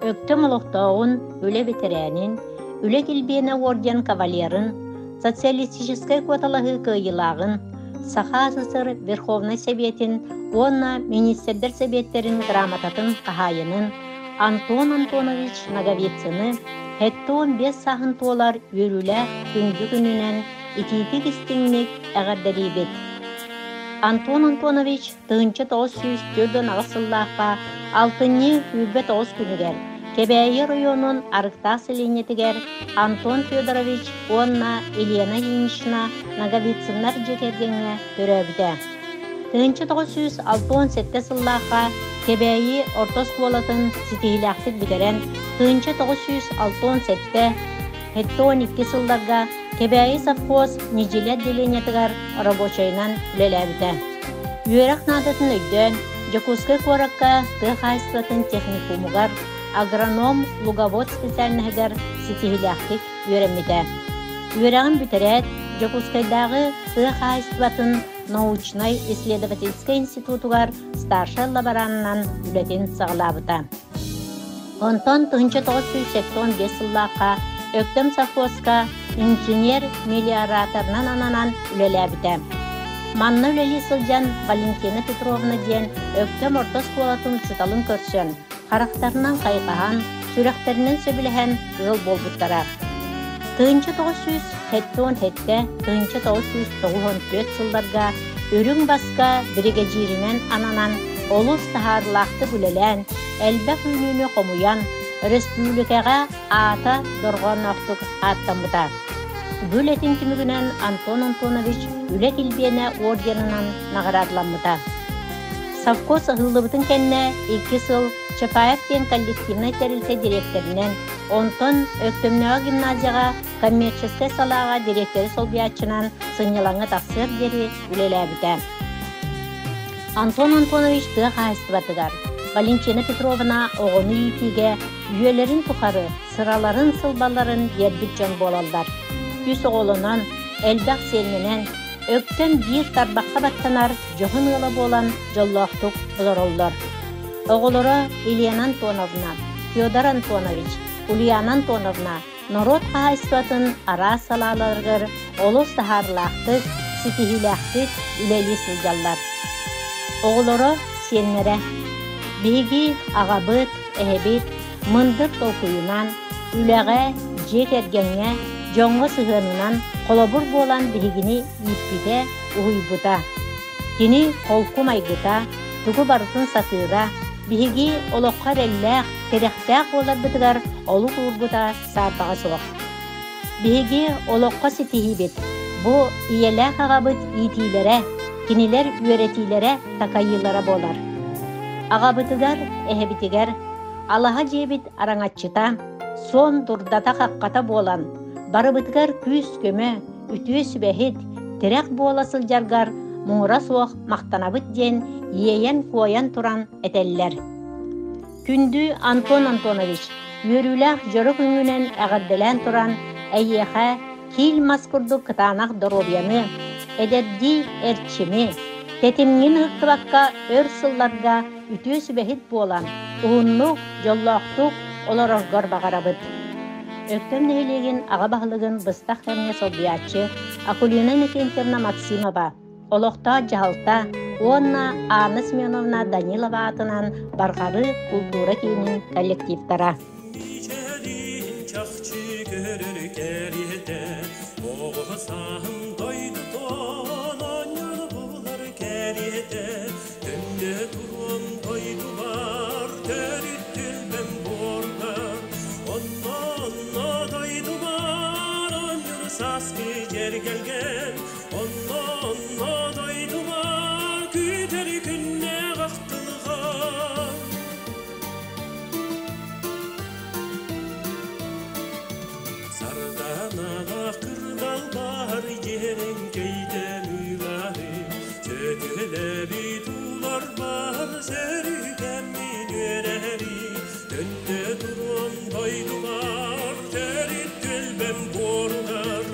Өктөм олохтооҕун, үлэ бэтэрээнин, Үлэ килбиэнэ орден кавалерын, социалистическай куоталаһыы кыайыылааҕын, Саха СССР Верховнай Сэбиэтин уонна Министрдэр Сэбиэттэрин грамотатын хаһаайынын Антон Антонович Ноговицыны 75 сааһын туолар үөрүүлээх күндү күнүнэн итиитик-истиҥник эҕэрдэлиибит! Антон Антонович 1948 сыллаахха алтынньы 29 күнүгэр Кэбээйи оройуонун Арыктаах сэлиэнньэтигэр Антон Федорович уонна Елена Ильинична Ноговицыннар дьиэ кэргэҥҥэ төрөөбүтэ. 1967 сыллаахха Кэбээйи орто оскуолатын ситиһиилээхтик бүтэрэн, 1967 72 сылларга Кэбээйи совхоз Ньидьили отделениетыгар рабочайынан үлэлээбитэ. Үөрэх наадатын өйдөөн, Дьокуускай куоракка тыа хаһаайыстыбатын техникумугар агроном луговод специальноһыгар ситиһиилээхтик үөрэммитэ. Үөрэҕин бүтэрээт, Дьокуускайдааҕы тыа хаһаайыстыбатын научнай-исследовательскай институтугар старшай лаборанынан үлэтин саҕалаабыта. Онтон 1975 сыллаахха Өктөм совхозка инженер-мелиораторынан ананан үлэлээбитэ. Манна үлэлии сылдьан Валентина Петровна диэн Өктөм орто оскуолатын учууталын көрсөн, харахтарынан хайҕаһан, сүрэхтэринэн сөбүлэһэн ыал буолбуттара. 1977 1994 сылларга Үрүҥ Баска биригэдьииринэн ананан олус таһаарыылаахтык үлэлээн, элбэх үүнүүнү хомуйан, өрөспүүбүлүкэҕэ аата дорҕоонноохтук ааттаммыта. Бу үлэтин түмүгүнэн Антон Антонович Үлэ килбиэнэ орденынан наҕараадаламмыта. Совхоз ыһыллыбытын кэннэ 2 сыл Чапаев диэн коллективнай тэрилтэ дириэктэринэн, онтон Өктөмнөөҕү гимназияҕа коммерческай салааҕа дириэктэри солбуйааччынан сынньалаҥҥа тахсыар диэри үлэлээбитэ. Антон Антонович тыа хаһаайыстыбатыгар, Валентина Петровна оҕону иитиигэ үйэлэрин тухары сыраларын-сылбаларын биэрбит дьон буолаллар. Үс оҕолонон, элбэх сиэннэнэн, Өктөм биир тарбахха баттанар дьоһун ыала буолан дьоллоохтук олороллор. Оҕолоро Елена Антоновна, Федор Антонович, Ульяна Антоновна норуот хаһаайыстыбатын араас салааларыгар олус таһаарыылаахтык, ситиһиилээхтик үлэлии сылдьаллар. Оҕолоро, сиэннэрэ. Биһиги аҕабыт, эһэбит мындыр толкуйунан, үлэҕэ, дьиэ кэргэҥҥэ, дьоҥҥо сыһыанынан холобур буолан биһигини ииппитэ, уһуйбута. Кини холку майгыта, тугу барытын сатыыра, биһиги олоххо эрэллээх, тирэхтээх буоларбытыгар олук уурбута саарбаҕа суох. Биһиги олоххо ситиһиибит бу ийэлээх аҕабыт иитиилэрэ, кинилэр үөрэтиилэрэ, такайыылара буолар. Аҕабытыгар, эһэбитигэр алаһа дьиэбит араҥаччыта, суон дурдата-хаххата буолан, барыбытыгар күүс-көмө, үтүө сүбэһит, тирэх буола сылдьаргар муҥура суох махтанабыт диэн иэйэн-куойан туран этэллэр. Күндү Антон Антонович, үөрүүлээх дьоро күҥҥүнэн эҕэрдэлээн туран, эйиэхэ киил мас курдук кытаанах доруобуйаны, эдэрдии эрчими, тэтимҥин ыһыктыбакка өр сылларга үтүө сүбэһит буолан, уһуннук, дьоллоохтук олороргор баҕарабыт. Өктөм нэһилиэгин аҕа баһылыгын быстах кэмҥэ солбуйааччы Акулина Иннокентьевна Максимова, олохтоох дьаһалта уонна Анна Семеновна Данилова аатынан Барҕарыы култуура киинин коллективтара. Чахчы көрөр кэриэтэ, оҕо сааһым дойдутун оонньоон булар кэриэтэ, Төннө туруом дойдубар, төрүт түөлбэм буоргар, онно онно дойдубар, оонньуур сааскы дьэргэлгэн, онно онно дойдубар, күүтэр күннээх ахтылҕан. Сарданаҕа кырдалбар дьиэрэҥкэйдэн ыылаһы, Сөтүөлэбит ууларбар сөрүкэммин үөрэри, Төннө туруом дойдубар, төрүт түөлбэм буоругар,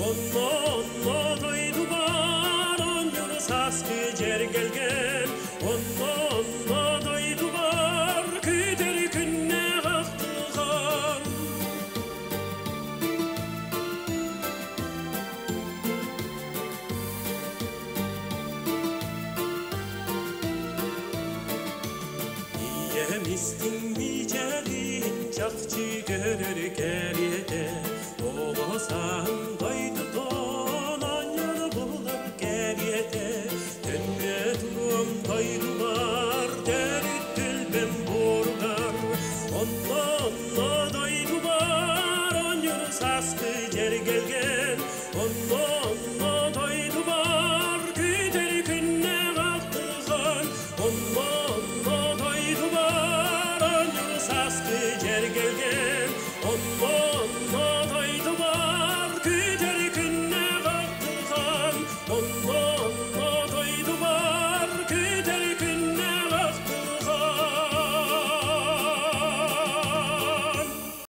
Онно онно дойдубар, оонньуур сааскы дьэргэлгэн, Онно онно дойдубар, күүтэр күннээх. Истиҥ мичээрин чахчы көрөр кэриэтэ, Оҕо сааһым дойдутун оонньуур булар кэриэтэ, Төннө туруом дойдубар, төрүт түөлбэм буоругар, Онно, онно.